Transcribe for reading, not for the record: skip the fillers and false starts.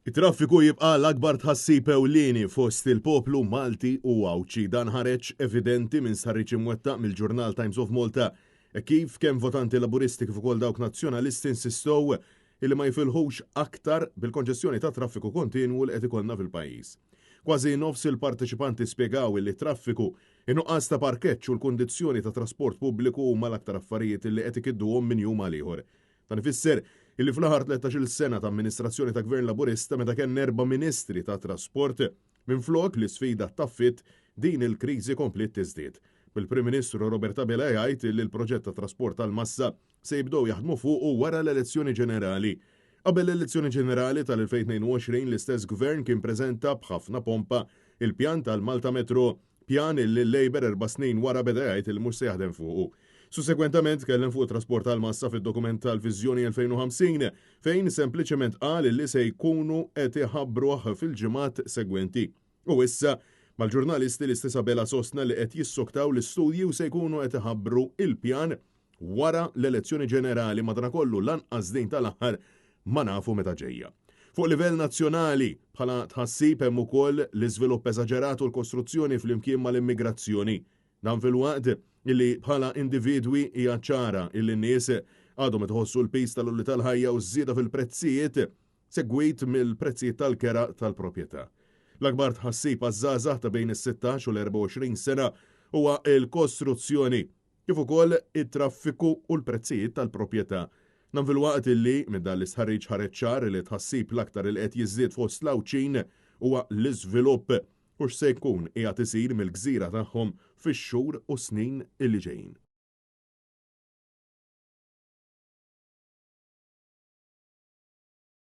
It-traffiku jibqa' l-akbar tħassib ewlieni fost il-poplu Malti u Għawdxi. Dan ħareġ evidenti minn stħarriġ imwettaq mill-ġurnal Times of Malta hekk kif kemm votanti Laburisti kif ukoll dawk Nazzjonalisti insistow illi ma jifilħux aktar bil-konġestjoni tat-traffiku kontinwu li qed ikollna fil-pajjiż. Kważi nofs il-parteċipanti spjegaw illi t-traffiku, in-nuqqas ta' parkeġġ u l-kundizzjoni tat-trasport pubbliku huma l-aktar affarijiet illi qed ikidduhom minn jum għal ieħor. Dan ifisser illi fl-aħħar 13-il sena ta' amministrazzjoni ta' Gvern Laburista meta kellna erba' Ministri tat-Trasport, minflok l-isfida ttaffiet, din il-kriżi kompliet tiżdied. Bil-Prim Ministru Robert Abela jgħid illi l-proġett ta' trasport tal-massa se jibdew jaħdmu fuqu wara l-elezzjoni ġenerali. Qabel l-elezzjoni ġenerali tal-2022 l-istess Gvern kien preżenta b'ħafna pompa il-pjan tal-Malta Metro Pjan li l-Labour 4 snin wara beda jgħid li mhux se jaħdem fuqu. Sussegwentament tkellem fuq it-trasport tal-massa fid-dokument tal-Viżjoni 2050 fejn sempliċement qal li se jkunu qed iħabbruh fil-ġimgħat segwenti. U issa, mal-ġurnalisti l-istess Abela sostna li qed jissoktaw l-istudji u se jkunu qed iħabbru il-pjan wara l-elezzjoni ġenerali madanakollu lanqas din tal-aħħar ma nafu meta ġejja. Fuq livell nazzjonali, bħala tħassib hemm ukoll l-iżvilupp eżaġerat u l-kostruzzjoni flimkien mal-immigrazzjoni. Dan filwaqt illi bħala individwi hija ċara illi n-nies għadhom qed iħossu l-piż tal-għoli tal-ħajja u ż-żieda fil-prezzijiet segwit mill-prezzijiet tal-kera tal-proprjetà. L-akbar tħassib għaż-żgħażagħ ta' bejn is-16 u l-24 sena huwa l-kostruzzjoni kif ukoll it-traffiku u l-prezzijiet tal-proprjetà. Dan filwaqt illi minn dan l-istħarriġ ħareġ ċar li t-tħassib l-aktar li qed jiżdied fost l-Għawdxin huwa l-iżvilupp u x'se jkun qiegħed isir mill-gżira tagħhom fix-xhur u s-snin illi ġejjin.